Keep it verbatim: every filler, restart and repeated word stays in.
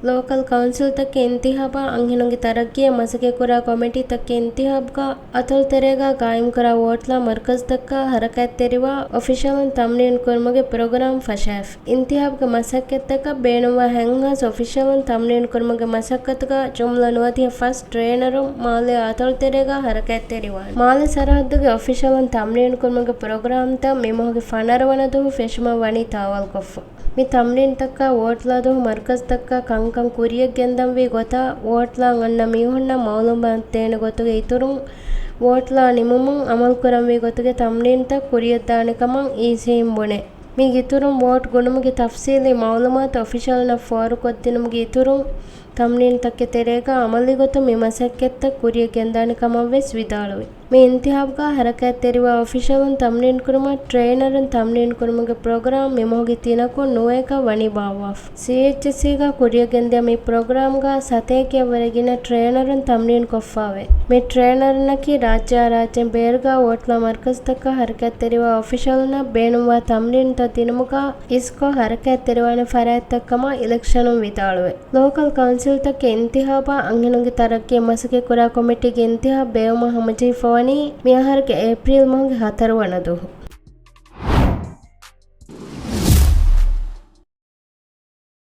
ލޯކަލް ކައުންސިލްތަކުގެ އިންތިހާބާ އަންހެނުންގެ ތަރައްގީއަށް މަސައްކަތްކުރާ ކޮމިޓީތަކުގެ އިންތިހާބުގަ އަތޮޅުތެރޭގަ ގާއިމްކުރާ ވޯޓްލާ މަރުކަޒުތަކަށް ހަރަކާތްތެރިވާ އޮފިޝަލުން ތަމްރީނު ކުރުމުގެ ޕްރޮގްރާމް ފަށާފި. އިންތިހާބުގެ މަސައްކަތްތަކަށް ބޭނުންވާ ހަތް ހާސް އޮފިޝަލުން ތަމްރީނު ކުރުމުގެ މަސައްކަތުގަ ޖުމްލަ ނުވަދިހަ ފަސް ޓްރޭނަރުން މާލެ އަތޮޅުތެރޭގަ ހަރަކާތްތެރިވާނެ. މާލެ ސަރަހައްދުގެ އޮފިޝަލުން ތަމްރީނު ކުރުމުގެ ޕްރޮގްރާމްތައް މި މަހުގެ ފަނަރަ ވަނަ ދުވަހު ފެށުމަށް ވަނީ ތާވަލްކޮށްފަ. މި ތަމްރީންތަކަށް ވޯޓްލާ ދުވަހު މަރުކަޒުތަކަށް ކަންކަން ކުރިޔަށް ގެންދަންވީ ގޮތާ، ވޯޓްލާން އަންނަ މީހުންނަށް މައުލޫމާތު ދޭނެ ގޮތުގެ އިތުރުން، ވޯޓްލާ ނިމުމުން އަމަލުކުރަންވީ ގޮތުގެ ތަމްރީންތައް ކުރިޔަށްދާނެ ކަމަށް އީސީއިން ބުނޭ. މީގެ އިތުރުން ވޯޓް ގުނުމުގެ ތަފްސީލީ މައުލޫމާތު އޮފިޝަލުންނަށް ފޯރުކޮށްދިނުމުގެ އިތުރުން، ތަމްރީންތަކުގެ ތެރޭގަ އަމަލީ ގޮތުން މި މަސައްކަތްތައް ކުރިޔަށް ގެންދާނެ ކަމަށް ވެސް ވިދާޅުވި. މި އިންތިހާބުގަ ހަރަކާތްތެރިވާ އޮފިޝަލުން ތަމްރީން ކުރުމަށް ޓްރޭނަރުން ތަމްރީން ކުރުމުގެ ޕްރޮގްރާމް މި މަހުގެ ތިނަކުން ނުވައަކަށް ވަނީ ބާއްވާފަ. ސީއެއްޗްއެސްސީގަ ކުރިޔަށް ގެންދިޔަ މި ޕްރޮގްރާމްގަ ސަތޭކައަށްވުރެ ގިނަ ޓްރޭނަރުން ތަމްރީން ކޮށްފައވޭ. މި ޓްރޭނަރުންނަކީ ރާއްޖެއާ ރާއްޖޭން ބޭރުގަ ވޯޓްލާ މަރުކަޒުތަކަށް ހަރަކާތްތެރިވާ އޮފިޝަލުންނަށް ބޭނުންވާ ތަމްރީންތައް ދިނުމުގަ އިސްކޮށް ހަރަކާތްތެރިވާނެ ފަރާތްތައް ކަމަށް އިލެކްޝަނުން ވިދާޅުވޭ. ލޯކަލް ކައުންސިލްތަކުގެ އިންތިހާބާ އަންހެނުންގެ ތަރައްގީއަށް މަސައްކަތްކުރާ ކޮމިޓީގެ އިންތިހާބް ބޭއްވުމަށް ހަމަޖެހިފަވަނީ މިއަހަރުގެ އޭޕްރީލް މަހުގެ ހަތަރު ވަނަ ދުވަހު.